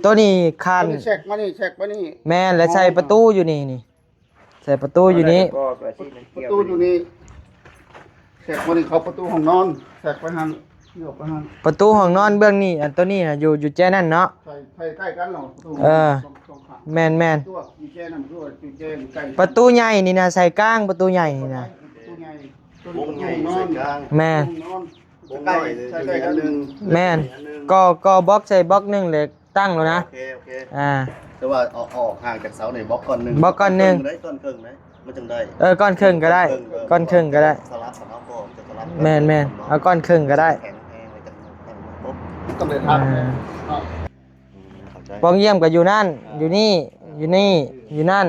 ໂຕນີ້ຄານ ໂຕນີ້ແຊກມານີ້ ແຊກມານີ້ ແມ່ນ ແລ້ວໃສ່ປະຕູຢູ່ນີ້ນີ້ ໃສ່ປະຕູຢູ່ນີ້ ປະຕູຢູ່ນີ້ ແຊກມານີ້ເຂົ້າປະຕູຫ້ອງນອນ ແຊກໄປຫັ້ນ ເຂົ້າໄປຫັ້ນ ປະຕູຫ້ອງນອນເບື້ອງນີ້ ອັນໂຕນີ້ນະ ຢູ່ ຢູ່ແຈນັ້ນເນາະ ໃສ່ ໃສ່ໃກ້ກັນເນາະ ປະຕູ ເອີ ສອງ ສອງຂ້າງ ແມ່ນໆ ຕົວຢູ່ແຈນັ້ນ ຕົວຢູ່ແຈໃກ້ ປະຕູໃຫຍ່ນີ້ນະ ໃສ່ກາງປະຕູໃຫຍ່ນີ້ນະ ປະຕູໃຫຍ່ ວົງໃຫຍ່ໃສ່ກາງ ແມ່ນ ວົງນ້ອຍໃສ່ອັນໜຶ່ງ ແມ່ນ ກໍ ກໍບລັອກໃສ່ບລັອກໜຶ່ງ ແລ້ວຕັ້ງໂລດນະ ໂອເຄ ໂອເຄ ອ່າ ແຕ່ວ່າເອົາ ເອົາອອກຫ່າງຈາກເສົານີ້ບລັອກກ້ອນໜຶ່ງ ບລັອກກ້ອນໜຶ່ງ ໄດ້ ກ້ອນເຄິ່ງໄດ້ ມັນຈັ່ງໄດ້ ເອີ ກ້ອນເຄິ່ງກໍໄດ້ ເຄິ່ງ ເອີ ກ້ອນເຄິ່ງກໍໄດ້ ສະຫຼັບ ສະຫຼັບ ກໍຈະສະຫຼັບ ແມ່ນໆ ເອົາກ້ອນເຄິ່ງກໍໄດ້ ແຂງແຮງ ແລ້ວຈັ່ງຕັ້ງບລັອກ ຕ້ອງໄດ້ທັບ ອ່າ ເນາະ ອືມ ເຂົ້າໃຈ ປ່ອງຢ້ຽມກໍຢູ່ນັ້ນ ອ່າ ຢູ່ນີ້ ຢູ່ນີ້ ຢູ່ນັ້ນ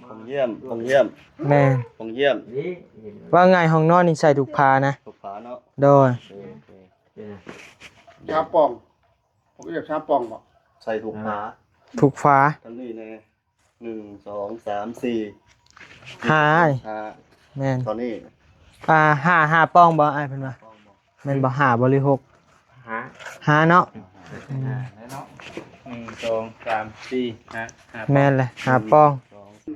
ປ່ອງຢ້ຽມ ປ່ອງຢ້ຽມ ແມ່ນ ປ່ອງຢ້ຽມ ເວົ້າງ່າຍຫ້ອງນອນນີ້ໃສ່ທຸກຝານະ ທຸກຝາເນາະ ໂດຍ ໂອເຄ ໂອເຄ ສາມປ່ອງ ຜົມເອີ້ນສາມປ່ອງບໍ ໃສ່ທຸກຝາ ທຸກຝາ ທັງນີ້ແນ່ ໜຶ່ງ ສອງ ສາມ ສີ່ ຫ້າ ຫ້າ ແມ່ນ ຕອນນີ້ ອ່າ ຫ້າ ຫ້າປ່ອງບໍ ອ້າຍເພິ່ນວ່າ ຫ້າປ່ອງບໍ ແມ່ນບໍ່ ຫ້າບໍ່ ຫຼື ຫົກ ຫ້າ ຫ້າເນາະ ຫ້າເນາະ ໜຶ່ງ ສອງ ສາມ ສີ່ ຫ້າ ຫ້າ ແມ່ນແຫຼະ ຫ້າປ່ອງ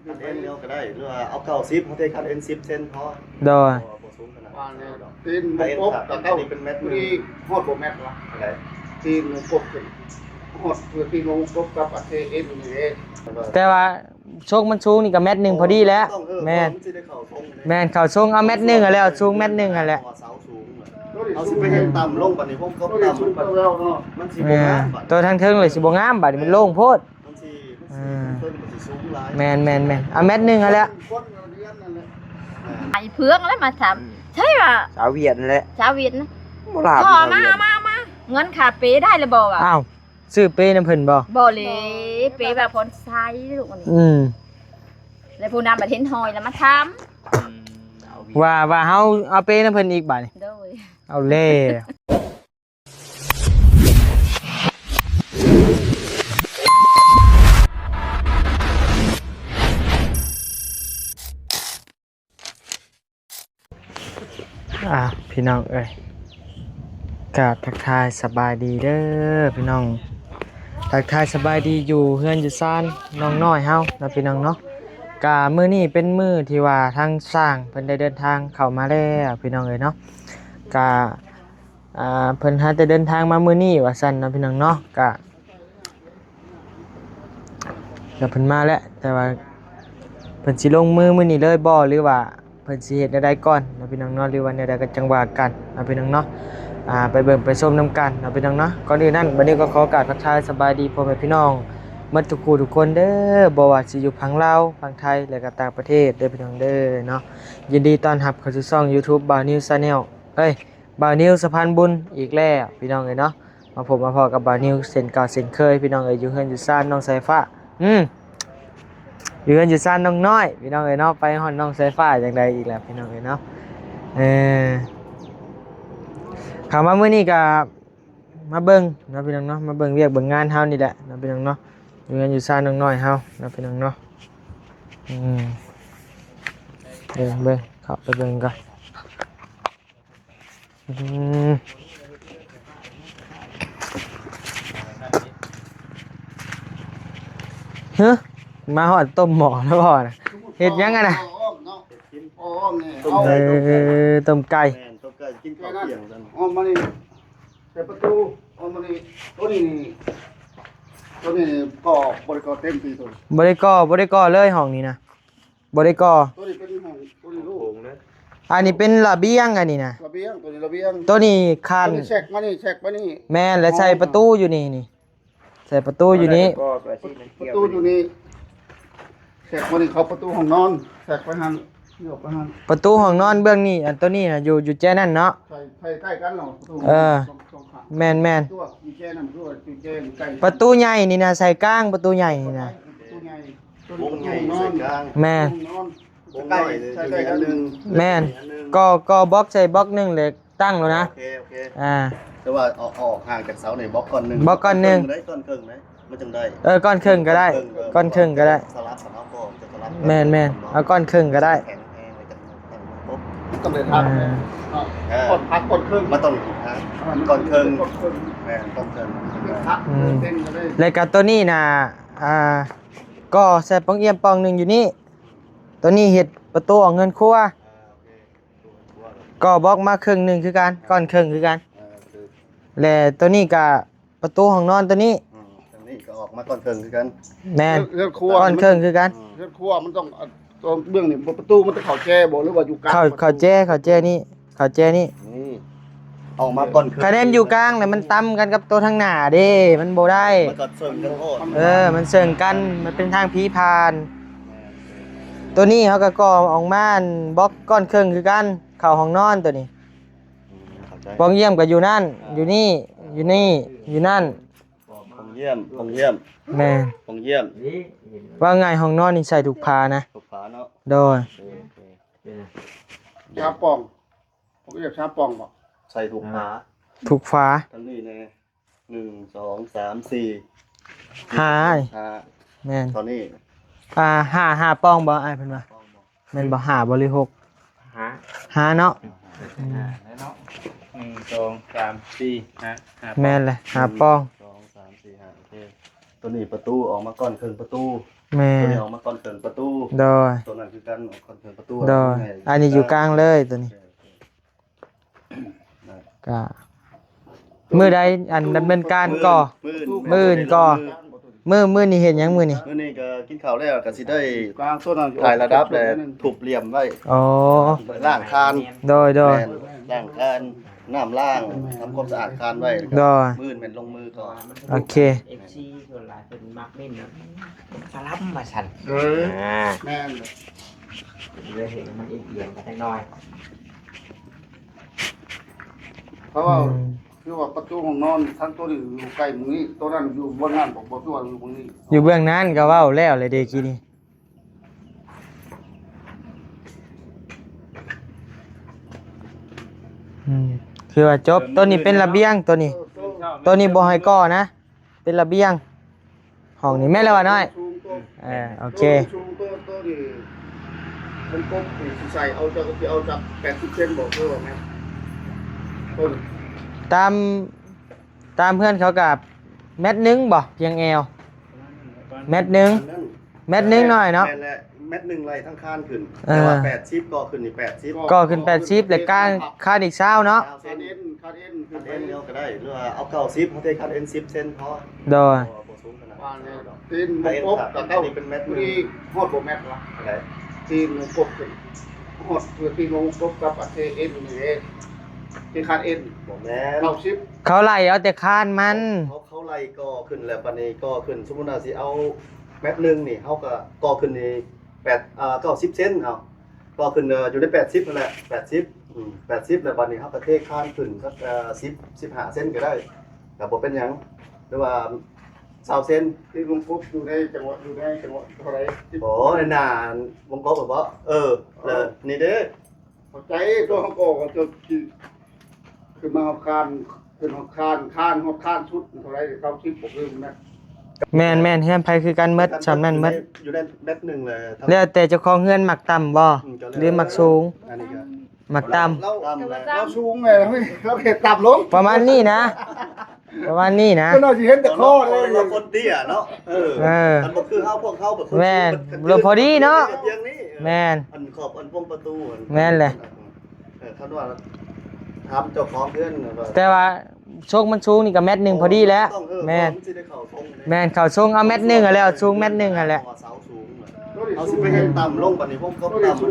ອັນເອັນດຽວກໍໄດ້ ຫຼືວ່າເອົາເກົ້າສິບ ເຮົາເທຄາດເອັນສິບເຊັນພໍ ໂດຍ ບໍ່ ບໍ່ສູງຂະໜາດນັ້ນດອກ ຕີນບໍ່ກົບກໍເກົ້າ ອັນນີ້ເປັນແມັດໜຶ່ງ ຮອດບໍ່ແມັດວະ ອັນໃດ ຕີນບໍ່ກົບຂຶ້ນ ຮອດເພື່ອຕີນບໍ່ກົບກັບອັນເທເອັນນີ້ເດ້ ແຕ່ວ່າ ຊົກມັນສູງນີ້ກໍແມັດໜຶ່ງພໍດີແຫຼະ ເອີ ແມ່ນ ມັນຊິໄດ້ເຂົ້າຊົງ ແມ່ນ ເຂົ້າຊົງເອົາແມັດໜຶ່ງຫັ້ນແຫຼະ ສູງແມັດໜຶ່ງຫັ້ນແຫຼະ ເພາະວ່າເສົາສູງ ເຮົາຊິໄປເຮັດຕ່ຳລົງ ບັດນີ້ຜົມກໍຕ່ຳ ມັນ ມັນຊິບໍ່ງາມ ແມ່ນ ບັດ ຕົວທາງເທິງເລີຍຊິບໍ່ງາມ ບັດນີ້ມັນໂລ່ງໂພດ ມັນຊິ ມັນຊິ ອ່າ ເທິງມັນຊິສູງຫຼາຍ ແມ່ນໆໆ ເອົາແມັດໜຶ່ງຫັ້ນແຫຼະ ໄອ້ເພື່ອງແລ້ວມາຖາມ ອືມ ໃຊ່ວ່າ ສາວຫວຽດນັ້ນແຫຼະ ສາວຫວຽດນະ ບໍ່ຫຼາບ ເອົາມາ ເອົາມາ ເອົາມາ ເງິນຄ່າເປໄດ້ແລ້ວບໍ່ວະ ອ້າວ ຊື້ເປນຳເພິ່ນບໍ່? ບໍ່ເລີຍ ເປວ່າຜ່ອນໃຊ້ລູກນີ້ ອືມ ແລ້ວຜູ້ນຳບັດເຫັນຫ້ອຍແລ້ວມາຖາມ ອືມ ວ່າ ວ່າເຮົາເອົາເປນຳເພິ່ນອີກບາດນີ້ ໂດຍ ເອົາແລ້ວ ອ່າ ພີ່ນ້ອງເອີຍ ກາບທັກທາຍສະບາຍດີເດີພີ່ນ້ອງ ທັກທາຍສະບາຍດີຢູ່ເຮືອນຢູ່ຊານນ້ອງນ້ອຍເຮົາເນາະພີ່ນ້ອງເນາະ ກະມື້ນີ້ເປັນມື້ທີ່ວ່າທາງຊ່າງເພິ່ນໄດ້ເດີນທາງເຂົ້າມາແລ້ວພີ່ນ້ອງເອີຍເນາະ ກະ ອ່າ ເພິ່ນຫາແຕ່ເດີນທາງມາມື້ນີ້ວ່າຊັ້ນເນາະພີ່ນ້ອງເນາະ ກະ ກະເພິ່ນມາແລ້ວ ແຕ່ວ່າເພິ່ນຊິລົງມືມື້ນີ້ເລີຍບໍ່ ຫຼືວ່າເພິ່ນຊິເຮັດແນວໃດກ່ອນເນາະພີ່ນ້ອງເນາະ ຫຼືວ່າແນວໃດກໍຈັ່ງວ່າກັນເນາະພີ່ນ້ອງເນາະ ອ່າ ໄປເບິ່ງໄປຊົມນຳກັນເນາະພີ່ນ້ອງເນາະ ກ່ອນອື່ນນັ້ນ ບັດນີ້ກໍຂໍກາບທັກທາຍສະບາຍດີພໍ່ແມ່ພີ່ນ້ອງໝົດທຸກຜູ້ທຸກຄົນເດີ ບໍ່ວ່າຊິຢູ່ຝັ່ງລາວ ຝັ່ງໄທ ແລະກໍຕ່າງປະເທດເດີພີ່ນ້ອງເດີເນາະ ຍິນດີຕ້ອນຮັບເຂົ້າສູ່ຊ່ອງ YouTube ບ່າວນິວ Channel ເອີຍ ບ່າວນິວສະພານບຸນອີກແລ້ວພີ່ນ້ອງເອີຍເນາະ ມາພົບມາພໍ້ກັບບ່າວນິວເຊັ່ນເກົ່າເຊັ່ນເຄີຍພີ່ນ້ອງເອີຍ ຢູ່ເຮືອນຢູ່ຊານນ້ອງສາຍຟ້າ ອືມ ຢູ່ເຮືອນຢູ່ຊານນ້ອງນ້ອຍພີ່ນ້ອງເອີຍເນາະ ໄປຮອດນ້ອງສາຍຟ້າຈັ່ງໃດອີກແລ້ວພີ່ນ້ອງເອີຍເນາະ ເອີ ເຂົ້າມາມື້ນີ້ກະມາເບິ່ງເນາະພີ່ນ້ອງເນາະ ມາເບິ່ງວຽກເບິ່ງງານເຮົານີ້ແຫຼະເນາະພີ່ນ້ອງເນາະ ຢູ່ເຮືອນຢູ່ຊານນ້ອງນ້ອຍເຮົາເນາະພີ່ນ້ອງເນາະ ອືມ ເບິ່ງ ເບິ່ງ ເຂົ້າໄປເບິ່ງກ່ອນ ອືມ ຮະ ມາຮອດຕົ້ມໝໍ້ແລ້ວບໍ່ນະ ເຮັດຫຍັງຫັ້ນນະ ເອີ ຕົ້ມໄກ່ ແມ່ນ ຕົ້ມໄກ່ ກິນເຂົ້າທ່ຽງຊັ້ນ ອອກມານີ້ ໃສ່ປະຕູ ອອກມານີ້ ໂຕນີ້ ໂຕນີ້ກໍບໍ່ໄດ້ກໍ່ເຕັມຕີໂຕນີ້ ບໍ່ໄດ້ກໍ່ ບໍ່ໄດ້ກໍ່ເລີຍຫ້ອງນີ້ນະ ບໍ່ໄດ້ກໍ່ ໂຕນີ້ເປັນຫ້ອງ ໂຕນີ້ລູກ ອັນນີ້ເປັນລະບຽງ ອັນນີ້ນະ ລະບຽງ ໂຕນີ້ລະບຽງ ໂຕນີ້ຄານ ໂຕນີ້ແຊກມານີ້ ແຊກມານີ້ ແມ່ນ ແລ້ວໃສ່ປະຕູຢູ່ນີ້ນີ້ ໃສ່ປະຕູຢູ່ນີ້ ປະຕູຢູ່ນີ້ ແຊກມານີ້ເຂົ້າປະຕູຫ້ອງນອນ ແຊກໄປຫັ້ນ ເຂົ້າໄປຫັ້ນ ປະຕູຫ້ອງນອນເບື້ອງນີ້ ອັນໂຕນີ້ນະ ຢູ່ ຢູ່ແຈນັ້ນເນາະ ໃສ່ ໃສ່ໃກ້ກັນເນາະ ປະຕູ ເອີ ສອງ ສອງຂ້າງ ແມ່ນໆ ຕົວຢູ່ແຈນັ້ນ ຕົວຢູ່ແຈໃກ້ ປະຕູໃຫຍ່ນີ້ນະ ໃສ່ກາງປະຕູໃຫຍ່ນີ້ນະ ປະຕູໃຫຍ່ ວົງໃຫຍ່ໃສ່ກາງ ແມ່ນ ວົງນ້ອຍໃສ່ອັນໜຶ່ງ ແມ່ນ ກໍ ກໍບລັອກໃສ່ບລັອກໜຶ່ງ ແລ້ວຕັ້ງໂລດນະ ໂອເຄ ໂອເຄ ອ່າ ແຕ່ວ່າເອົາ ເອົາອອກຫ່າງຈາກເສົານີ້ບລັອກກ້ອນໜຶ່ງ ບລັອກກ້ອນໜຶ່ງ ໄດ້ ກ້ອນເຄິ່ງໄດ້ ມັນຈັ່ງໄດ້ ເອີ ກ້ອນເຄິ່ງກໍໄດ້ ເຄິ່ງ ເອີ ກ້ອນເຄິ່ງກໍໄດ້ ສະຫຼັບ ສະຫຼັບ ກໍຈະສະຫຼັບ ແມ່ນໆ ເອົາກ້ອນເຄິ່ງກໍໄດ້ ແຂງແຮງ ແລ້ວຈັ່ງຕັ້ງບລັອກ ຕ້ອງໄດ້ທັບ ອ່າ ເນາະ ເອີ ກ້ອນພັກກ້ອນເຄິ່ງ ມັນຕ້ອງຮັກ ເອີ ກ້ອນເຄິ່ງ ກ້ອນເຄິ່ງ ແມ່ນ ຕ້ອງເຊີນ ອືມ ແລ້ວກໍໂຕນີ້ນະ ອ່າ ກໍໃສ່ປ່ອງອ້ຽມປ່ອງໜຶ່ງຢູ່ນີ້ ໂຕນີ້ເຮັດປະຕູອອກເຮືອນຄົວ ກໍບລັອກມາເຄິ່ງໜຶ່ງຄືກັນ ກ້ອນເຄິ່ງຄືກັນ ແລະໂຕນີ້ກະປະຕູຫ້ອງນອນໂຕນີ້ ອືມ ທາງນີ້ກໍອອກມາກ້ອນເຄິ່ງຄືກັນ ແມ່ນ ເຮືອນຄົວ ກ້ອນເຄິ່ງຄືກັນ ອືມ ເຮືອນຄົວມັນຕ້ອງ ຕົວເບື້ອງນີ້ ປະຕູມັນຈະເຂົ້າແຈບໍ່ ຫຼືວ່າຢູ່ກາງ? ເຂົ້າ ເຂົ້າແຈ ເຂົ້າແຈນີ້ ເຂົ້າແຈນີ້ ອືມ ອອກມາກ່ອນເຄິ່ງ ຄະແນນຢູ່ກາງນະ ມັນຕຳກັນກັບໂຕທາງໜ້າເດ້ ມັນບໍ່ໄດ້ ມັນກໍເຊິ່ງກັນໂພດ ເອີ ມັນເຊິ່ງກັນ ມັນເປັນທາງຜີຜ່ານ ໂຕນີ້ເຮົາກໍກໍ່ອອກມາບລັອກກ້ອນເຄິ່ງຄືກັນ ເຂົ້າຫ້ອງນອນໂຕນີ້ ອືມ ເຂົ້າໃຈ ປ່ອງຢ້ຽມກໍຢູ່ນັ້ນ ອ່າ ຢູ່ນີ້ ຢູ່ນີ້ ຢູ່ນັ້ນ ປ່ອງຢ້ຽມ ປ່ອງຢ້ຽມ ແມ່ນ ປ່ອງຢ້ຽມ ເວົ້າງ່າຍຫ້ອງນອນນີ້ໃສ່ທຸກຝານະ ທຸກຝາເນາະ ໂດຍ ໂອເຄ ໂອເຄ ສາມປ່ອງ ປ່ອງຢ້ຽມສາມປ່ອງບໍ່ ໃສ່ທຸກຝາ ທຸກຝາ ທາງນີ້ແນ່ ໜຶ່ງ ສອງ ສາມ ສີ່ ຫ້າ ຫ້າ ແມ່ນ ຕອນນີ້ ອ່າ ຫ້າ ຫ້າປ່ອງບໍ່ອ້າຍເພິ່ນວ່າ ຫ້າປ່ອງບໍ່ ແມ່ນບໍ່ ຫ້າບໍ່ ຫຼື ຫົກ ຫ້າ ຫ້າເນາະ ອືມ ຫ້າແລ້ວເນາະ ໜຶ່ງ ສອງ ສາມ ສີ່ ຫ້າ ຫ້າ ແມ່ນແຫຼະ ຫ້າປ່ອງ ໜຶ່ງ ສອງ ສາມ ສີ່ ຫ້າ ໂອເຄ ໂຕນີ້ປະຕູອອກມາກ່ອນເຄິ່ງປະຕູ ແມ່ນ ໂຕນີ້ອອກມາກ່ອນເຄິ່ງປະຕູ ໂດຍ ໂຕນັ້ນຄືກັນ ອອກກ່ອນເຄິ່ງປະຕູ ໂດຍ ອັນນີ້ຢູ່ກາງເລີຍໂຕນີ້ ໂອເຄ ໂອເຄ ກະມື້ໃດອັນດຳເນີນການກໍ ມື້ອື່ນ ມື້ອື່ນກໍ ມື້ ມື້ນີ້ເຮັດຫຍັງມື້ນີ້? ມື້ນີ້ກໍກິນເຂົ້າແລ້ວກໍຊິໄດ້ຖ່າຍລະດັບ ແລະ ທຸບຫຼ່ຽມໄວ້ ອໍ ລ້າງຄານ ໂດຍ ໂດຍ ແມ່ນ ລ້າງຄານ ນ້ຳລ້າງ ທຳຄວາມສະອາດຄານໄວ້ ໂດຍ ມື້ອື່ນແມ່ນລົງມືກ່ອນ ໂອເຄ ເອັຟຊີ ສ່ວນຫຼາຍເພິ່ນມັກເນັ້ນນະ ສະລຳວ່າຊັ້ນ ເອີ ອ່າ ແມ່ນ ເລີຍເຮັດໃຫ້ມັນອຽງໆກັນຈັກໜ້ອຍ ເພາະວ່າ ອືມ ຄືວ່າປະຕູຫ້ອງນອນທັງໂຕນີ້ຢູ່ໃກ້ໝ່ອງນີ້ ໂຕນັ້ນຢູ່ເບື້ອງນັ້ນ ບໍ່ ບໍ່ຄືວ່າຢູ່ໝ່ອງນີ້ ຢູ່ເບື້ອງນັ້ນກໍເວົ້າແລ້ວແຫຼະເດ້ກີ້ນີ້ ອືມ ຄືວ່າຈົບ ໂຕນີ້ເປັນລະບຽງ ໂຕນີ້ ໂຕນີ້ບໍ່ໃຫ້ກໍ່ນະ ເປັນລະບຽງ ຫ້ອງນີ້ແມ່ນແລ້ວວ່ານ້ອຍ ເອີ ໂອເຄ ໂຕສູງ ໂຕ ໂຕນີ້ ມັນກົບນີ້ຊິໃສ່ເອົາ ເຈົ້າກໍຊິເອົາຈັກແປດສິບເຊັນບໍ່ ຄືວ່າແມ່ນ ຕາມ ຕາມເຮືອນເຂົາກໍແມັດໜຶ່ງບໍ່ ພຽງແອວ ແມັດໜຶ່ງ ແມັດໜຶ່ງໜ້ອຍເນາະ ແມ່ນແຫຼະ ແມັດໜຶ່ງໄລ່ທັງຄານຂຶ້ນ ເອີ ແຕ່ວ່າແປດສິບ ກໍຂຶ້ນນີ້ແປດສິບ ກໍຂຶ້ນແປດສິບ ແລ້ວກາງຄານອີກຊາວເນາະ ຊາວເຊັນ ຄານເອັນ ຄານເອັນ ຄານເອັນເຮົາກໍໄດ້ ຫຼືວ່າເອົາເກົ້າສິບ ເຮົາເທຄານເອັນສິບເຊັນພໍ ໂດຍ ບໍ່ ບໍ່ສູງຂະໜາດ ວາງແລ້ວ ຕີນມັນກົບກໍເກົ້າ ນີ້ເປັນແມັດ ພໍດີຮອດບໍ່ແມັດວະ ອັນໃດ ຕີນມັນກົບຂຶ້ນ ຮອດເພື່ອຕີນມັນກົບກັບອັນເທເອັນນີ້ເດ້ ເທຄານເອັນ ບໍ່ແມ່ນ ເກົ້າສິບ ເຂົາໄລ່ເອົາແຕ່ຄານມັນ ເຂົາ ເຂົາໄລ່ກໍ່ຂຶ້ນແລ້ວ ບາດນີ້ກໍ່ຂຶ້ນ ສົມມຸດວ່າຊິເອົາແມັດໜຶ່ງນີ້ ເຮົາກໍກໍ່ຂຶ້ນນີ້ແປດ ເອີ ເກົ້າສິບເຊັນ ເອົາ ກໍຂຶ້ນ ເອີ ຢູ່ໃນແປດສິບຫັ້ນແຫຼະ ແປດສິບ ອືມ ແປດສິບ ແລ້ວບາດນີ້ເຮົາກໍເທຄານຂຶ້ນສັກ ເອີ ສິບ ສິບຫ້າເຊັນກໍໄດ້ ກໍບໍ່ເປັນຫຍັງ ຫຼືວ່າຊາວເຊັນ ທີ່ລົງກົບຢູ່ໃນຈັງຫວະ ຢູ່ໃນຈັງຫວະເທົ່າໃດ? ໂອ້ ໃນໜ້າວົງກົບບໍ? ເອີ ເອີ ນີ້ເດ້ ເຂົ້າໃຈ ຕົວເຮົາກໍຈະ ຄືມາຮອດຄານ ຂຶ້ນຮອດຄານ ຄານຮອດຄານສຸດເທົ່າໃດ? ເກົ້າສິບບໍ່ຄືແມັດ ແມ່ນໆ ເຮືອນໃຜຄືກັນໝົດ ສ່ຳນັ້ນໝົດ ຢູ່ໃນແມັດໜຶ່ງແຫຼະ ແລ້ວແຕ່ເຈົ້າຂອງເຮືອນມັກຕ່ຳບໍ່ ອືມ ຫຼືມັກສູງ ອັນນີ້ກໍມັກຕ່ຳ ລາວ ລາວສູງແຫຼະ ລາວເຮັດຕ່ຳລົງ ປະມານນີ້ນະ ປະມານນີ້ນະ ເພິ່ນວ່າຊິເຫັນແຕ່ຄໍເດ້ ລາວຄົນເຕ້ຍເນາະ ເອີ ເອີ ມັນບໍ່ຄືເຮົາ ພວກເຮົາ ແມ່ນ ລາວພໍດີເນາະ ແມ່ນ ອັນຂອບອັນພວງປະຕູ ແມ່ນແຫຼະ ເອີ ຄັນວ່າຖາມເຈົ້າຂອງເຮືອນ ແຕ່ວ່າຊົງມັນສູງນີ້ກໍແມັດໜຶ່ງພໍດີແຫຼະ ເອີ ແມ່ນ ມັນຊິໄດ້ເຂົ້າຊົງ ແມ່ນ ເຂົ້າຊົງເອົາແມັດໜຶ່ງຫັ້ນແຫຼະ ສູງແມັດໜຶ່ງຫັ້ນແຫຼະ ເຮົາຊິໄປເຮັດຕ່ຳລົງ ບາດນີ້ພວກເຂົາຕ່ຳ ມັນ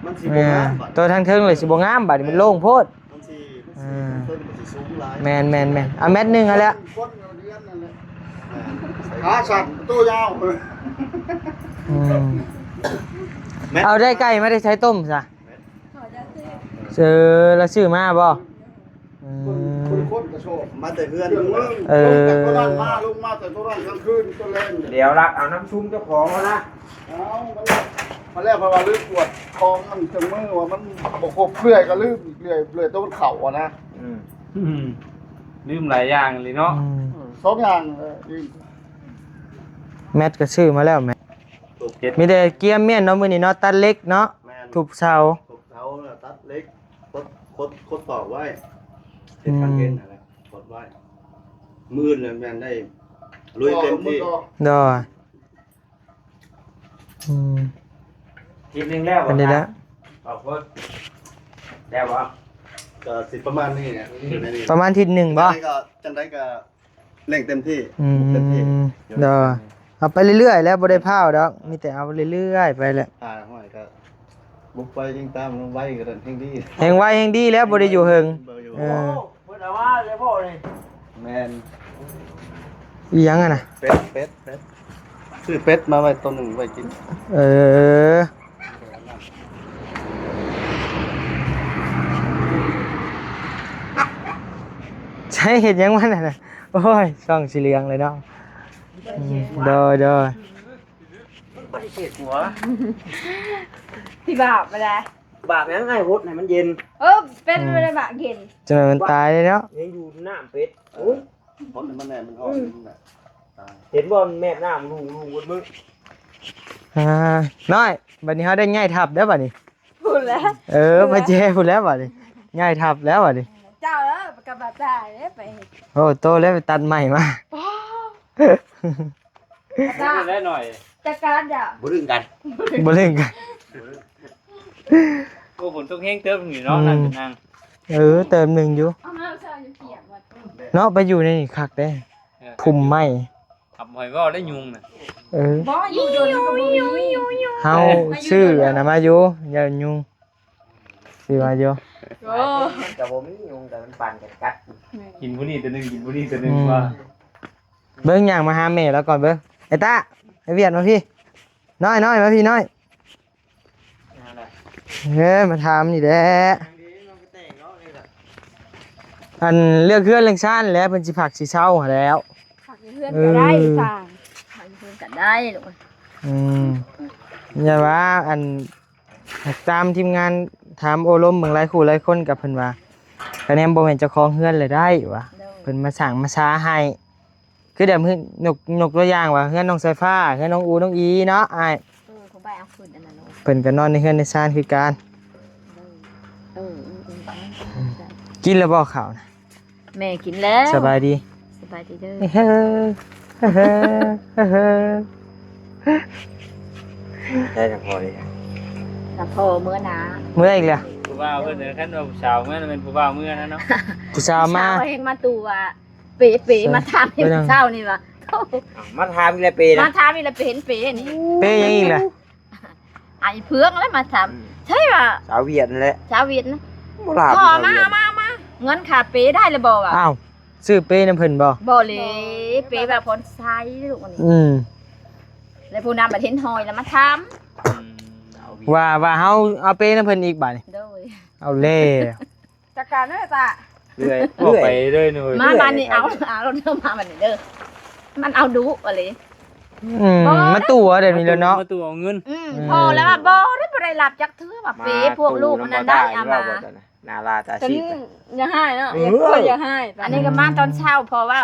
ມັນຊິບໍ່ງາມ ບາດ ໂຕທາງເທິງເລີຍຊິບໍ່ງາມ ບາດນີ້ມັນໂລ່ງໂພດ ມັນຊິ ມັນຊິ ເອີ ເທິງມັນຊິສູງຫຼາຍ ແມ່ນໆໆ ເອົາແມັດໜຶ່ງຫັ້ນແຫຼະ ຄົນເຮືອນນັ້ນແຫຼະ ຂາສັ້ນ ໂຕຍາວ ອືມ ເອົາໄດ້ໄກ່ມາແຕ່ໃສຕົ້ມຊະ? ເອີ ລາວຊື້ມາບໍ່? ອືມ ຄົນ ຄົນກະຊອບ ມາແຕ່ເຮືອນ ເອີ ລົງຈາກໂຕນັ້ນມາ ລົງມາແຕ່ໂຕນັ້ນກາງຄືນ ໂຕແລງ ດຽວລັກເອົານຳຊຸມເຈົ້າຂອງຫັ້ນນະ ເອົາ ມັນ ມາແລ້ວ ເພາະວ່າລືມກວດຂອງ ມັນເຄື່ອງມືວ່າມັນບໍ່ຄົບ ເລື່ອຍກະລືມ ເລື່ອຍ ເລື່ອຍໂຕມັນເຂົ້າຫັ້ນນະ ອືມ ອືມ ລືມຫຼາຍຢ່າງອີ່ຫຼີເນາະ ອືມ ເອີ ສອງຢ່າງ ເອີ ລືມ ແມັດກະຊື້ມາແລ້ວ ແມັດ ມີແຕ່ກຽມມ້ຽນເນາະ ມື້ນີ້ເນາະ ຕັດເຫຼັກເນາະ ແມ່ນ ທຸບເສົາ ທຸບເສົາ ຕັດເຫຼັກ ຂົດ ຂົດ ຂົດຕອກໄວ້ ເຮັດຄານເອັນຫັ້ນແຫຼະ ຂົດໄວ້ ມື້ອື່ນແມ່ນໄດ້ລຸຍເຕັມທີ່. ໂດຍ. ອືມ ທິດໜຶ່ງແລ້ວ ອັນນີ້ແຫຼະ ສອງຄົນ ແລ້ວບໍ່? ກໍຊິປະມານນີ້ແຫຼະ ຢູ່ໃນນີ້ ປະມານທິດໜຶ່ງບໍ່? ຈັ່ງໃດກໍ ຈັ່ງໃດກໍເລັ່ງເຕັມທີ່ ອືມ ເຕັມທີ່. ໂດຍ. ເອົາໄປເລື້ອຍໆແຫຼະ ບໍ່ໄດ້ພ້າວດອກ ມີແຕ່ເອົາເລື້ອຍໆໄປແຫຼະ. ຖ້າຫ້ອຍກໍບຸກໄປຍິງຕາມໄວກໍແຮ່ງດີ ແຮ່ງໄວແຮ່ງດີແລ້ວ ບໍ່ໄດ້ຢູ່ເຫິງ. ບໍ່ຢູ່ ເອີ ໂອ້ ເພິ່ນເອົາມາແລ້ວບໍ່ນີ້? ແມ່ນ. ອີຫຍັງຫັ້ນນະ? ເປັດ ເປັດ ເປັດ ຊື້ເປັດມາໄວ້ໂຕໜຶ່ງໄວ້ກິນ. ເອີ ໃຊ້ເຮັດຫຍັງມັນຫັ້ນນະ? ໂອ້ຍ ຊ່ອງສີເຫຼືອງເລີຍເນາະ. ອືມ ໂດຍ ໂດຍ. ບໍ່ໄດ້ເສຍຫົວ ທີ່ບາບມາໄດ້. ບາບຫຍັງ? ອ້າຍຫົດໃຫ້ມັນເຢັນ. ເອີ ເປັນ ອືມ ບໍ່ໄດ້ບາບເຢັນ ຈັ່ງໃດມັນຕາຍເດ້ເນາະ. ຍັງຢູ່ນ້ຳເປັດ. ໂອ້ຍ ຫົດໃຫ້ມັນແນ່ ມັນອອກ ອືມ ມັນນະ ຕາຍ. ເຫັນບໍ່ ແມບນ້ຳ ລູ ລູໝົດມື້. ອ່າ ນ້ອຍ ບັດນີ້ເຮົາໄດ້ຍ້າຍທັບແລ້ວບັດນີ້. ພຸ້ນແຫຼະ ເອີ ໄປແຈພຸ້ນແລ້ວບັດນີ້ ຍ້າຍທັບແລ້ວບັດນີ້. ເຈົ້າເອີຍ ກັບບາດຕາຍເດ້ໄປ. ໂອ້ ໂຕແລ້ວໄປຕັດໄມ້ມາ. ປ້າ ຈັດການແລ້ວໜ້ອຍ ຈັດການຢ່າ ບໍ່ລຶ້ງກັນ ບໍ່ລຶ້ງກັນ. ໂອ້ ຝົນຕົກແຮງເຕີບນີ້ເນາະ. ອືມ ນັ້ນເປັນນາງ ເອີ ເຕີບໜຶ່ງຢູ່. ເອົາມາເຊົາຢູ່ກຽມ ເນາະ ໄປຢູ່ໃນນີ້ຄັກເດ້. ເອີ ພຸ່ມໄມ້ ຄັບ ບໍ່ໃຫ້ເວົ້າໄດ້ຍຸງນະ. ເອີ ບໍ່ ຢູ່ດົນກໍບໍ່ມີ. ເຮົາຊື້ອັນນັ້ນມາຢູ່ ຢ້ານຍຸງ. ຊິວ່າຢູ່ ໂອ້ ມັນກໍບໍ່ມີຍຸງ ແຕ່ມັນປັ່ນກັນກັດ. ກິນຜູ້ນີ້ຕົວໜຶ່ງ ກິນຜູ້ນີ້ຕົວໜຶ່ງ. ອືມ ວ່າ ເບິ່ງ ຍ່າງມາຫາແມ່ລາວກ່ອນເບິ່ງ. ໄອ້ຕາ ໄອ້ວຽດ ມາພີ້. ນ້ອຍ ນ້ອຍ ມາພີ້ ນ້ອຍ. ເອີ ມາຖາມນີ້ແຫຼະ ອັນເລື່ອງເຮືອນເລື່ອງຊານແຫຼະ ເພິ່ນຊິພັກຊິເຊົ່າຫັ້ນແຫຼ້ວ. ພັກຢູ່ເຮືອນກໍໄດ້ ເອີ ຊ່າງ ພັກຢູ່ເຮືອນກໍໄດ້ລູກ. ອືມ ຢ່າວ່າ ອັນ ຕາມທີມງານຖາມໂອ້ລົມເບິ່ງ ຫຼາຍຄູ່ຫຼາຍຄົນກໍເພິ່ນວ່າ ຄະແນນບໍ່ແມ່ນເຈົ້າຂອງເຮືອນແລ້ວໄດ້ວ່າ. ໂດຍ. ເພິ່ນມາສ້າງມາສາໃຫ້ ຄືແບບ ຍົກ ຍົກຕົວຢ່າງວ່າ ເຮືອນນ້ອງສາຍຟ້າ ເຮືອນນ້ອງອູ ນ້ອງອີເນາະອ້າຍ. ເອີ ຂອງໄປເອົາຂຶ້ນອັນນັ້ນໂລດ ເພິ່ນກໍນອນໃນເຮືອນໃນຊານຄືກັນ. ເອີ ເອີ ເອີ ເອີ ກິນແລ້ວບໍ່ເຂົ້ານະ? ແມ່ກິນແລ້ວ. ສະບາຍດີ ສະບາຍດີເດີ. ເຮີ ເຮີ ເຮີ ເຮີ ໄດ້ນຳພໍ່ເລີຍ ນຳພໍ່ເມືອນາ ເມືອອີກແລ້ວ. ຜູ້ບ່າວເພິ່ນ ຄັນວ່າຜູ້ສາວເມືອ ແມ່ນຜູ້ບ່າວເມືອນະເນາະ. ຜູ້ສາວມາ ຜູ້ສາວເຮົງມາຕູວ່າ ເປ ເປ ມາຖາມໃຫ້ເຊົ້ານີ້ວ່າ ເອົ້າ ມາຖາມອີກແລ້ວເປນະ ມາຖາມອີກແລ້ວ ເປເຫັນເປນີ້ ເປຫຍັງອີກລະ? ໄອ້ເຜືອງແລ້ວມາຖາມ. ອືມ ໃຊ່ວ່າ ສາວຫວຽດນັ້ນແຫຼະ ສາວຫວຽດນະ. ບໍ່ຫຼາບ ພໍ່ມາ ມາ ມາ ເງິນຄ່າເປໄດ້ແລ້ວບໍ່ວ່າ? ອ້າວ ຊື້ເປນຳເພິ່ນບໍ່? ບໍ່ເລີຍ ເປວ່າຜ່ອນໃຊ້ລູກນີ້. ອືມ ແລ້ວຜູ້ນຳບັດເຫັນຫ້ອຍແລ້ວມາຖາມ. ອືມ ວ່າ ວ່າເຮົາເອົາເປນຳເພິ່ນອີກບາດນີ້. ໂດຍ. ເອົາແລ້ວ ຈັດການເດີຕາ ເລື້ອຍ ເລື້ອຍ ໄປເລີຍເນາະ. ມາບາດນີ້ ເອົາ ເອົາເດີ ມາບາດນີ້ເດີ ມັນເອົາດຸອີ່ຫຼີ. ອືມ ບໍ່ ມາຕົວະແບບນີ້ແຫຼະເນາະ ມາຕົວະເອົາເງິນ. ອືມ ອືມ ພໍແລ້ວວ່າບໍ່ໄດ້ ບໍ່ໄດ້ຮັບຈັກເທື່ອວ່າເປ ມາ ພວກລູກມັນນັ້ນໄດ້ເອົາມາ. ໜ້າລາຕາຊີບ ຢາກໃຫ້ເນາະ ເອີ ຢາກ ຢາກໃຫ້. ອັນນີ້ກໍມາຕອນເຊົ້າ ເພາະວ່າ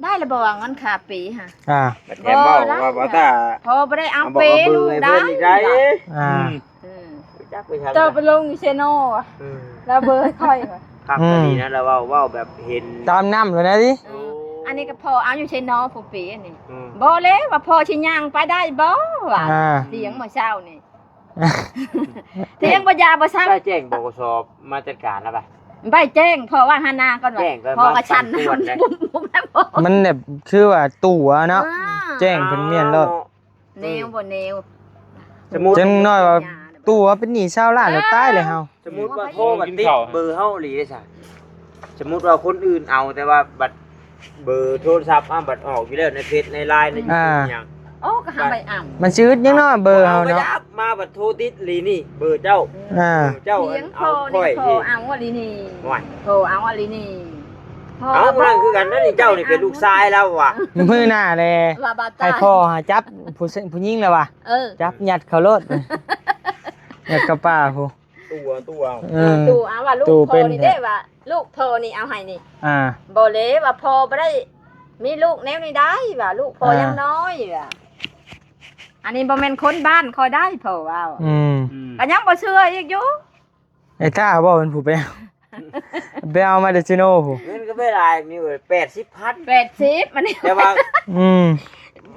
ໄດ້ລະບໍ່ວ່າເງິນຄ່າເປຫະ? ອ່າ ແຖມເວົ້າວ່າ ວ່າຕາ ພໍບໍ່ໄດ້ເອົາເປລູກໄດ້. ອ່າ ອືມ ອືມ ຈັກໄປທາງ ເຈົ້າໄປລົງຢູ່ເຊໂນຫວະ? ເອີ ລາວເບີໃຫ້ຂ້ອຍຫວະ? ຄັກ ອືມ ອັນນີ້ນະ ລາວເວົ້າ ເວົ້າແບບເຫັນຕາມນ້ຳໂລດນະຕິ. ເອີ ໂອ້ ອັນນີ້ກໍພໍເອົາຢູ່ເຊໂນ ຜູ້ເປອັນນີ້. ອືມ ບໍ່ເລີຍວ່າພໍຊິຍ່າງໄປໄດ້ບໍ່ວ່າ? ອ່າ ຖຽງມື້ເຊົ້ານີ້ ຖຽງບໍ່ຢາບໍ່ຊັກ. ໄດ້ແຈ້ງ ບກສ ມາຈັດການລະປະ? ໄປແຈ້ງພໍ່ວ່າຫັ້ນນາກ່ອນວ່າ ພໍ່ກໍສັ່ນ ມັນແບບຄືວ່າຕົວະເນາະ. ອ່າ ແຈ້ງເພິ່ນແມ່ນໂລດ ແນວບໍ່ແນວ. ສົມມຸດ ຈັ່ງໜ້ອຍວ່າຕົວະເປັນໜີ້ຊາວລ້ານແລ້ວ ຕາຍແລ້ວເຮົາ. ສົມມຸດວ່າໂທມາຕິດເບີເຮົາອີ່ຫຼີເດ້ຊະ. ສົມມຸດວ່າຄົນອື່ນເອົາ ແຕ່ວ່າບັດເບີໂທລະສັບເຮົາບັດອອກຢູ່ແລ້ວ ໃນເຟສໃນລາຍໃນ ອ່າ ຢູທູບຫຍັງ. ໂອ້ ກໍຫາໄປເອົາ ມັນຊິອຶດຫຍັງເນາະ ເບີເຮົາເນາະ. ມາບັດໂທຕິດອີ່ຫຼີນີ້ ເບີເຈົ້າ. ອ່າ ເຈົ້າ ເອົາຂ້ອຍ ພໍ່ເອົາອີ່ຫຼີນີ້. ໂອ້ຍ ພໍ່ເອົາອີ່ຫຼີນີ້. ເອົາ ຜູ້ນັ້ນຄືກັນນະນີ້ ເຈົ້ານີ້ເປັນລູກຊາຍລາວຫວາ? ມື້ໜ້າແຫຼະ ໃຫ້ພໍ່ຫາຈັບຜູ້ ຜູ້ຍິງລະຫວາ? ເອີ ຈັບຍັດເຂົ້າໂລດ ຍັດເຂົ້າປ່າພຸ້ນ. ຕົວະ ຕົວະ ເອີ ຕົວະ ວ່າລູກພໍ່ນີ້ເດ້ ວ່າລູກພໍ່ນີ້ເອົາໃຫ້ນີ້. ອ່າ ບໍ່ເລີຍວ່າພໍ່ບໍ່ໄດ້ມີລູກແນວນີ້ໄດ້ ວ່າລູກພໍ່ຍັງນ້ອຍວ່າ. ອັນນີ້ບໍ່ແມ່ນຄົນບ້ານຂ້ອຍໄດ້ ພໍ່ເວົ້າ. ອືມ ກໍຍັງບໍ່ເຊື່ອອີກຢູ່. ໄອ້ຕ້າບໍ່ເປັນຜູ້ໄປເອົາ ໄປເອົາມາແຕ່ເຊໂນພຸ້ນ. ເງິນກໍບໍ່ຫຼາຍ ມີເວີຍ ແປດສິບພັນ ແປດສິບ ມັນ ແຕ່ວ່າ ອືມ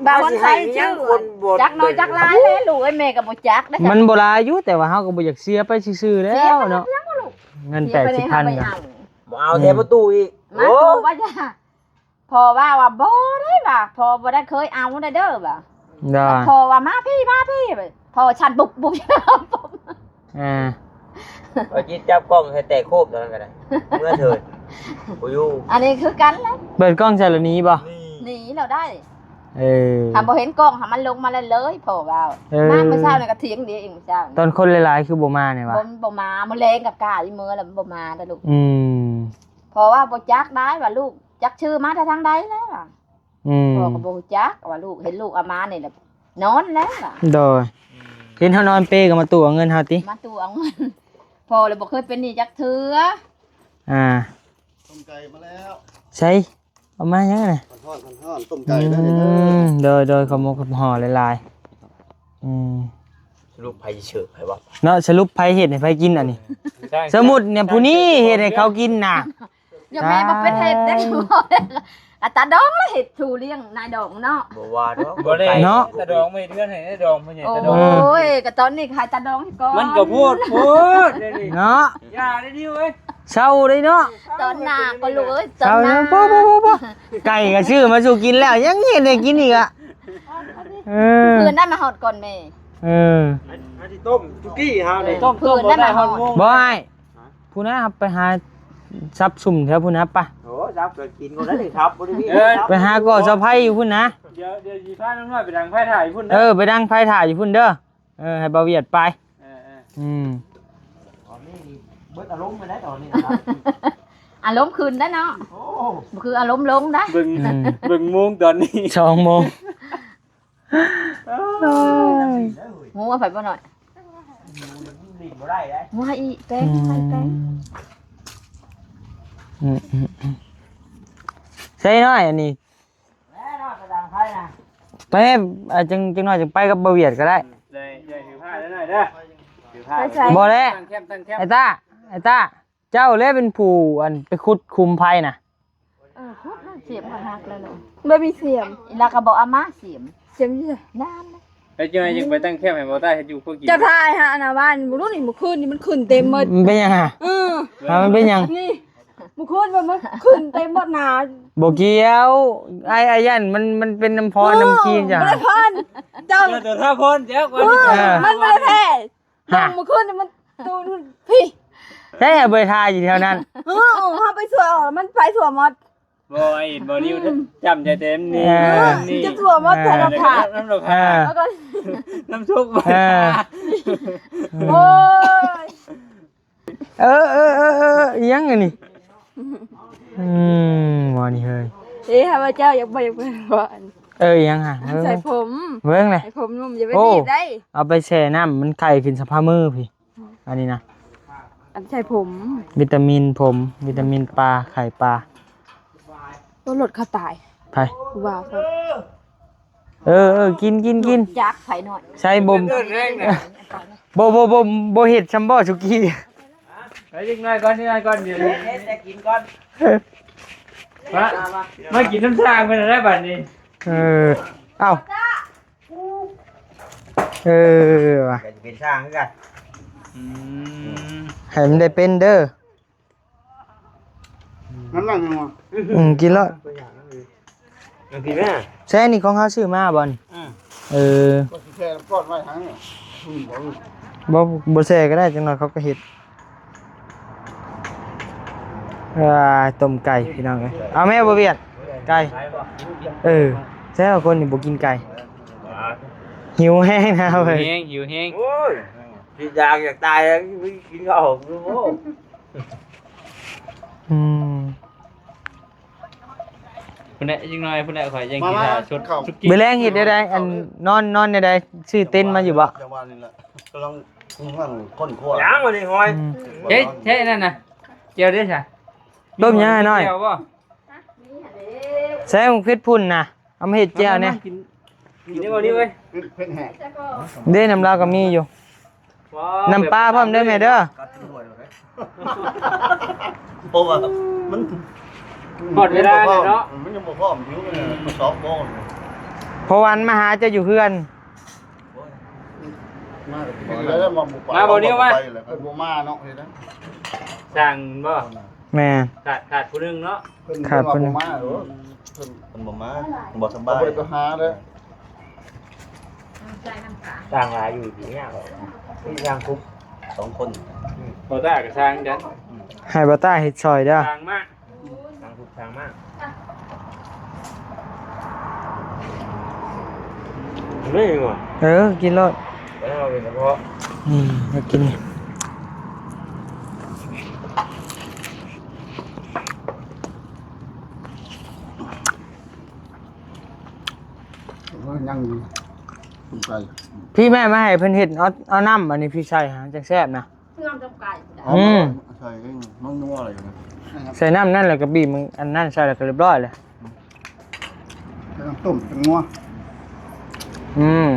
ບ່າວວັນໄຊ ວ່າຊິໃຫ້ ຊື່ ມີຫຍັງຄົນບໍ່ ຈັກໜ້ອຍຈັກຫຼາຍແຫຼະ ລູກເອີຍ ແມ່ກໍບໍ່ຈັກເດ້. ມັນບໍ່ຫຼາຍຢູ່ ແຕ່ວ່າເຮົາກໍບໍ່ຢາກເສຍໄປຊື່ໆແລ້ວເນາະ ເສຍໄປຫຍັງວະລູກ? ເງິນແປດສິບພັນກໍ ບໍ່ເອົາແທ້ປະຕູອີກ. ມາ ໂອ້ ຕູ້ວ່າຢ່າ ພໍ່ວ່າ ວ່າບໍ່ໄດ້ວ່າ ພໍ່ບໍ່ໄດ້ເຄີຍເອົາໄດ້ເດີວ່າ. ໄດ້ ພໍ່ວ່າ ມາພີ້ ມາພີ້ ພໍ່ສັ່ນບຸບບຸບ. ອ່າ ເອົາຈິດຈັບກ້ອງໃຫ້ແຕກໂຄບຕອນນັ້ນກໍໄດ້ ເມື່ອເທີດ ບໍ່ຢູ່. ອັນນີ້ຄືກັນແຫຼະ ເປີດກ້ອງໃສ່ແລ້ວໜີບໍ່? ໜີແລ້ວໄດ້. ເອີ ຖ້າບໍ່ເຫັນກ້ອງ ໃຫ້ມັນລົງມາເລີຍ ພໍ່ວ່າ. ເອີ ມາມື້ເຊົ້ານີ້ກໍຖຽງດີເອງ ມື້ເຊົ້ານີ້ ຕອນຄົນຫຼາຍໆ ຄືບໍ່ມານີ້ຫວາ? ບໍ່ ບໍ່ມາ ມື້ແລງກໍກ້າອີເມືອແລ້ວ ມັນບໍ່ມາເດ້ລູກ. ອືມ ເພາະວ່າບໍ່ຈັກໄດ້ວ່າລູກ ຈັກຊື່ມາແຕ່ທາງໃດແລ້ວວ່າ. ອືມ ພໍ່ກໍບໍ່ຮູ້ຈັກວ່າລູກ ເຫັນລູກເອົາມານີ້ແຫຼະ ນອນແລ້ວວ່າ. ໂດຍ ເຫັນເຮົານອນເປກໍມາຕູ້ເອົາເງິນເຮົາຕິ? ມາຕູ້ເອົາເງິນ ພໍ່ລະບໍ່ເຄີຍເປັນໜີ້ຈັກເທື່ອ. ອ່າ ຕົ້ມໄກ່ມາແລ້ວ ໃສ ເອົາມາຫຍັງນະ? ຮ້ອນໆ ຕົ້ມໄກ່ເດີ. ອືມ ໂດຍໆ ຂອບໝົກຂອບຫອມຫຼາຍໆ. ອືມ ສະຫຼຸບໃຜຊິເສີບໃຫ້ວະເນາະ? ສະຫຼຸບໃຜເຮັດໃຫ້ໃຜກິນອັນນີ້? ສະມຸດເນຍ ຜູ້ນີ້ເຮັດໃຫ້ເຂົາກິນນະ. ຢ່າແມ່ບໍ່ເປັນເຮັດເດ້. ຕາຍ ອາ ຕາດອງລະເຮັດສູ່ລ້ຽງນາຍດອງເນາະ. ບໍ່ວ່າດອກ ບໍ່ໄດ້ ເນາະ ຕາດອງມາເຮັດເຮືອນໃຫ້ນາຍດອງ ພໍ່ໃຫຍ່ຕາດອງ. ໂອ້ຍ ກໍຕອນນີ້ຂາຍຕາດອງໃຫ້ກ່ອນ ມັນກໍໂພດໂພດເດ້ນີ້ເນາະ. ຢ່າເດ້ດິວເອີຍ ເຊົາເດ້ເນາະ. ຕອນໜ້າກໍລູກເອີຍ ຕອນໜ້າ ເຊົາເນາະ. ບໍ່ໆໆໆ ໄກ່ກໍຊື້ມາສູ່ກິນແລ້ວ ຍັງເຮັດໃຫ້ກິນອີກອະ. ເອີ ຄືນນັ້ນມາຮອດກ່ອນແມ່. ເອີ ອັນ ອັນທີ່ຕົ້ມສຸກີ້ເຮົານີ້ ຕົ້ມ ຕົ້ມບໍ່ໄດ້ຮອດໂມງ. ບໍ່ອ້າຍ ພຸ້ນນະ ໄປຫາສັບຊຸມແຖວພຸ້ນນະປະ. ໂອ້ ສັບກໍກິນຄົນນັ້ນເດ້ຄັບ ບໍ່ໄດ້ມີ. ເອີ ໄປຫາກໍສະໄພຢູ່ພຸ້ນນະ. ດຽວ ດຽວຊິພານ້ອງນ້ອຍໄປດັງໄຟຖ່າຍຢູ່ພຸ້ນເດີ. ເອີ ໄປດັງໄຟຖ່າຍຢູ່ພຸ້ນເດີ. ເອີ ໃຫ້ບ່າວວຽດໄປ. ເອີໆ ອືມ ຕອນນີ້ນີ້ເບິດອາລົມໄປແລ້ວຕອນນີ້ນະ. ອາລົມຂຶ້ນໄດ້ເນາະ. ໂອ້ ບໍ່ຄືອາລົມລົງໄດ້. ເບິ່ງ ອືມ ເບິ່ງໂມງຕອນນີ້ ສອງໂມງ. ໂອ້ຍ ໂອ້ຍ ຫົວໄປບໍ່ໜ້ອຍ ຫຼິ້ນບໍ່ໄດ້ເດ້. ຫົວອີກແປງ ອືມ ໄປແປງ. ອືມໆໆ ໃສ່ໜ້ອຍອັນນີ້ ແມ່ນ້ອຍໄປດັງໄຟນະ ໄປ ອ່າ ຈັ່ງ ຈັ່ງໜ້ອຍຈຶ່ງໄປກັບບ່າວວຽດກໍໄດ້. ໃສ່ ໃສ່ຖືຜ້າໄດ້ໜ້ອຍເດີ ຖືຜ້າ. ໄປໃສ? ບໍ່ແຫຼະ ຕັ້ງແຄມ ຕັ້ງແຄມ. ໄອ້ຕາ ໄອ້ຕາ ເຈົ້າແຫຼະເປັນຜູ້ ອັນ ໄປຂຸດຂຸມໄຟນະ. ເອີ ຂຸດແລ້ວ ສຽມກໍຫັກແລ້ວເນາະ. ບໍ່ມີສຽມ ອີ່ຫຼ້າກໍບໍ່ເອົາມາສຽມ. ສຽມຢູ່ໃສ? ນານແລ້ວ ແລ້ວຈັ່ງໃດຈຶ່ງໄປຕັ້ງແຄມໃຫ້ບໍ່ຕາເຮັດຢູ່ຄົວກິນ? ຈະຖ່າຍຫານະ ວ່ານບໍ່ຮູ້ນີ້ ມື້ຄືນນີ້ມັນຂຶ້ນເຕັມໝົດ. ມັນເປັນຫຍັງຫະ? ເອີ ຫາ ມັນເປັນຫຍັງ? ນີ້ ມື້ຄືນວ່າມັນຂຶ້ນເຕັມໝົດນະ. ບໍ່ກ່ຽວ ອ້າຍ ອ້າຍຢ້ານມັນ ມັນເປັນນ້ຳພອນ ເອີ ນ້ຳຄີນຈ້ະ ບໍ່ໄດ້ພອນ. ເຈົ້າ ເຈົ້າຕົວທ່າພອນ ເຈົ້າ ເອີ ມັນບໍ່ໄດ້ແທ້. ຫາ ມື້ຄືນນີ້ມັນຕູນພີ້ ໃຊ້ເອົາໄປຖ່າຍຢູ່ແຖວນັ້ນ. ເອີ ເຮົາໄປຊ່ວຍອອກ ມັນໄປທົ່ວໝົດ. ບໍ່ ໄອ້ ບໍ່ນິວ ອືມ ຈຳໃຈເຕັມນີ້ ເອີ ນີ້ ຈະທົ່ວໝົດ. ເອີ ແຖວໜ້າຜາກ ນ້ຳໜ້າຜາກ ເອີ ແລ້ວກໍນ້ຳຊຸກ. ເອີ ໂອ້ຍ ເອີໆໆໆ ອີ່ຫຍັງອັນນີ້? ອືມ ໝໍນີ້ເຮີ້ຍ ເອີ ຫາວ່າເຈົ້າຢາກໄປ ຢາກໄປບໍ່? ເອີ ອີ່ຫຍັງຫະ? ເອີ ໃສ່ຜົມ ເບິ່ງແຫຼະ ໃສ່ຜົມໜຸ່ມ ຢ່າໄປ ໂອ້ ບີບໄດ້. ເອົາໄປແຊ່ນ້ຳ ມັນໄຂ້ຂຶ້ນສະພາມືພີ້ ອັນນີ້ນະ ອັນໃສ່ຜົມ ວິຕາມິນຜົມ ວິຕາມິນປາ ໄຂ່ປາ. ໂອ້ ລົດເຂົາຕາຍ ໃຜ? ຜູ້ບ່າວເຂົາ. ເອີໆ ກິນໆໆ ຢາກໄຜໜ້ອຍ ໃສ່ບໍ່ ບໍ່ ບໍ່ ບໍ່ ບໍ່ເຮັດຊຳບໍ່ສຸກີ້. ໄປເດັກນ້ອຍກ່ອນ ເດັກນ້ອຍກ່ອນ ດຽວ ເຮັດ ເຮັດ ເຮັດ ແຕ່ກິນກ່ອນ ມາ ມາກິນນຳຊ່າງເພິ່ນໄດ້ບັດນີ້. ເອີ ເອົ້າ ເອີ ວ່າ ເປັນຊ່າງຄືກັນ. ອືມ ໃຫ້ມັນໄດ້ເປັນເດີ. ນ້ຳໜັກຍັງວະ? ອືມ ກິນແລ້ວ ກິນແມ່. ແຊ່ນີ້ຂອງເຮົາຊື້ມາບໍ່ນີ້? ອືມ ເອີ ແຊ່ກ້ອນໄວ້ທາງນີ້ ບໍ່ ບໍ່ແຊ່ກໍໄດ້ ຈັກໜ້ອຍເຂົາກໍເຮັດ. ອ່າ ຕົ້ມໄກ່ພີ່ນ້ອງເອີຍ ເອົາແມ່ບໍ່ວຽດ ໄກ່ ເອີ ແຊວຄົນນີ້ບໍ່ກິນໄກ່ ຫິວແຮງນະເວີຍ ຫິວແຮງ ຫິວແຮງ. ໂອ້ຍ ຊິຢາກຢາກຕາຍແລ້ວ ກິນເຂົ້າ ໂອ້. ອືມ ພຸ້ນແຫຼະ ອີກໜ້ອຍພຸ້ນແຫຼະ ຂ້ອຍຍັງ ມາ ກິນ ມາ ຖ້າຊຸດ ເຂົ້າ ຊຸດກິນ. ມື້ແລງເຮັດແນວໃດ? ອັນ ນອນ ນອນແນວໃດ? ຊື້ເຕັນມາຢູ່ບໍ່? ຈັງຫວະນີ້ແຫຼະ ກຳລັງ ກຳລັງຄົ້ນຄວ້າ. ຍັງບໍ່ໄດ້ຫອຍ. ອືມ ເຮັດ ເຮັດນັ້ນນະ ແຈ່ວເດ້ຊະ? ຕົ້ມຫຍັງໃຫ້ນ້ອຍ? ມີແຈ່ວບໍ່? ໃສ່ໝາກເຜັດພຸ້ນນະ ເອົາມາເຮັດແຈ່ວແດ່. ມາ ມາ ກິນ ກິນໄດ້ບໍ່ນີ້ເວີຍ? ເຜັດແຫ້ງ ເດ້ ນ້ຳລາວກໍມີຢູ່. ນ້ຳປາພ້ອມເດີແມ່ເດີ. ກັດກິນດ້ວຍເລີຍ ເພາະວ່າມັນ ຮອດເວລາແລ້ວເນາະ ມັນຍັງບໍ່ພ້ອມ ຫິວເລີຍ ມັນສອງໂມງ. ພໍວັນມາຫາເຈົ້າຢູ່ເຮືອນ. ໂອ້ຍ ມາແລ້ວ ມາບໍ່ໄປ ມາບໍ່ ນິວມາ ໄປແລ້ວ ເພິ່ນບໍ່ມາເນາະ ເຮັດຫຍັງ ສ້າງບໍ່? ແມ່ນ ຂາດ ຂາດຜູ້ໜຶ່ງເນາະ ເພິ່ນ ຂາດຜູ້ໜຶ່ງ ເພິ່ນບໍ່ມາ ເພິ່ນ ເພິ່ນບໍ່ມາ ບໍ່ສະບາຍ ເພິ່ນໄປຫາເດີ. ສ້າງຫຼາຍຢູ່ ຊິຍາກ ສ້າງຄຸບສອງຄົນ ບໍ່ຕ້າກໍສ້າງກັນ ໃຫ້ບໍ່ຕ້າເຮັດຊ່ອຍເດີ ສ້າງມາ ສ້າງຄຸບສ້າງມາ ນີ້ວ່າ ເອີ ກິນໂລດ ແລ້ວເປັນກະເພາະ ອືມ ເອົາກິນນີ້. ເອີ ຍັງຢູ່ ສົນໃຈ ພີ່ແມ່ມາໃຫ້ເພິ່ນເຮັດ ເອົາ ເອົານ້ຳອັນນີ້ພີ່ໃສ່ຫາ ຈັ່ງແຊບນະ ນ້ຳຕົ້ມໄກ່ ອືມ ໃສ່ເອງ ມັນນົວອະໄລຢູ່ນະ ໃສ່ນ້ຳນັ້ນ ແລ້ວກໍບີບມັນອັນນັ້ນໃສ່ ແລ້ວກໍຮຽບຮ້ອຍເລີຍ ໃສ່ນ້ຳຕົ້ມຈັກໜ່ວຍ ອືມ.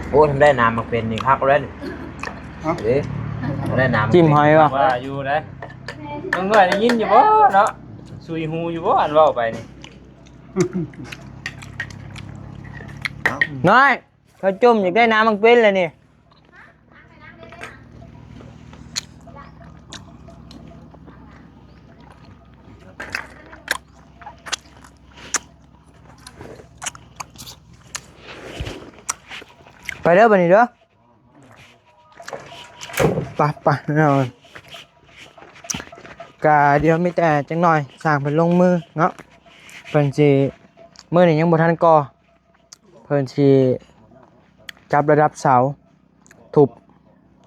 ໂອ້ ທຳໄດ້ນ້ຳໝາກເປັນນີ້ຄັກແລ້ວນີ້ ຮະ ເດ້ ທຳໄດ້ນ້ຳ ຈິ້ມຫອຍບໍ່ ວ່າຢູ່ໄດ໋ ນ້ອງນ້ອຍໄດ້ຍິນຢູ່ບໍ່ເນາະ ຊຸຍຫູຢູ່ບໍ່ ອັນເວົ້າໄປນີ້ ນ້ອຍ ເຂົາຈົ່ມຢາກໄດ້ນ້ຳໝາກເປັນແລ້ວນີ້. ໄປເດີບັດນີ້ເດີ ໄປ ໄປ ກະດຽວມີແຕ່ຈັກໜ່ອຍ ຊ່າງເພິ່ນລົງມືເນາະ ເພິ່ນຊິ ມື້ນີ້ຍັງບໍ່ທັນກໍ່ ເພິ່ນຊິຈັບລະດັບເສົາ ທຸບ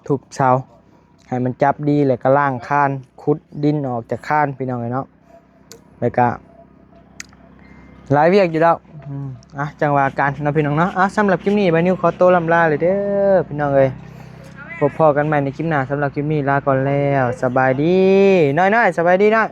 ທຸບເສົາໃຫ້ມັນຈັບດີ ແລ້ວກໍລ້າງຄານ ຂຸດດິນອອກຈາກຄານ ພີ່ນ້ອງເອີຍເນາະ ແລ້ວກໍຫຼາຍວຽກຢູ່ດອກ ອືມ ອ່ະ ຈັ່ງວ່າກັນເນາະ ພີ່ນ້ອງເນາະ ອ່ະ ສຳລັບຄລິບນີ້ ບ່າວນິວຂໍໂຕລ່ຳລາເລີຍເດີ ພີ່ນ້ອງເອີຍ ພົບພໍ້ກັນໃໝ່ໃນຄລິບໜ້າ ສຳລັບຄລິບນີ້ລາກ່ອນແລ້ວ ສະບາຍດີ ນ້ອຍໆ ສະບາຍດີນ້ອຍ.